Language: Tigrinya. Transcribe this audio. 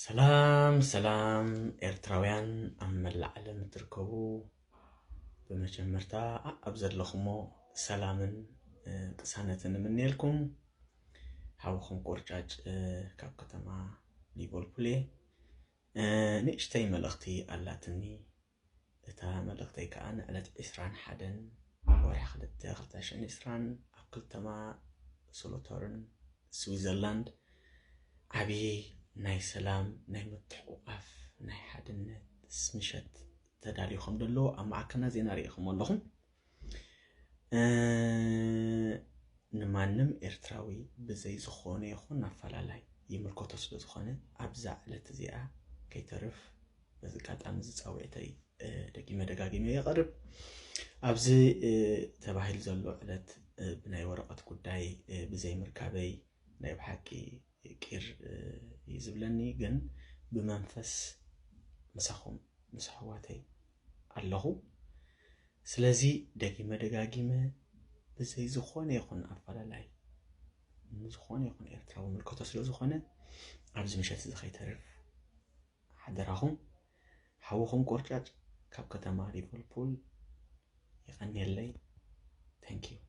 ሰላም ሰላም ኤርትራውያን ኣብ መላእ ዓለም እትርከቡ፣ ብመጀመርታ ኣብ ዘለኹሞ ሰላምን ቅሳነትን እምነየልኩም። ሓውኹም ቆርጫጭ ካብ ከተማ ሊቨርፑል እየ። ንእሽተይ መልእኽቲ ኣላትኒ። እታ መልእኽተይ ከኣ ንዕለት ዕስራን ሓደን ወርሒ ክልተ ክልተ ሽሕን ዕስራን ኣብ ክልተማ ሶሎቶርን ስዊዘርላንድ ዓብዪ ናይ ሰላም፣ ናይ ምትሕቑቓፍ፣ ናይ ሓድነት ምሸት ተዳልዩ ከም ዘሎ ኣብ ማዕከና ዜና ርኢኹሞ ኣለኹም። ንማንም ኤርትራዊ ብዘይ ዝኾነ ይኹን ኣፈላላይ ይምልከቶ ስለ ዝኾነ ኣብዛ ዕለት እዚኣ ከይተርፍ በዚ ኣጋጣሚ ዝጻውዒተይ ደጊመ ደጋጊመ የቐርብ። ኣብዚ ተባሂሉ ዘሎ ዕለት ብናይ ወረቐት ጉዳይ ብዘይ ምርካበይ ናይ ብሓቂ ቂር እዩ ዝብለኒ፣ ግን ብመንፈስ ምሳኹም ምስ ኣሕዋተይ ኣለኹ። ስለዚ ደጊመ ደጋጊመ ብዘይ ዝኾነ ይኹን ኣፈላላይ ንዝኾነ ይኹን ኤርትራዊ ምልከቶ ስለ ዝኾነ ኣብዚ ምሸት እዚ ከይተርፍ ሓደራኹም። ሓውኹም ቆርጫጭ ካብ ከተማ ሊቨርፑል። የቐንየለይ። Thank you።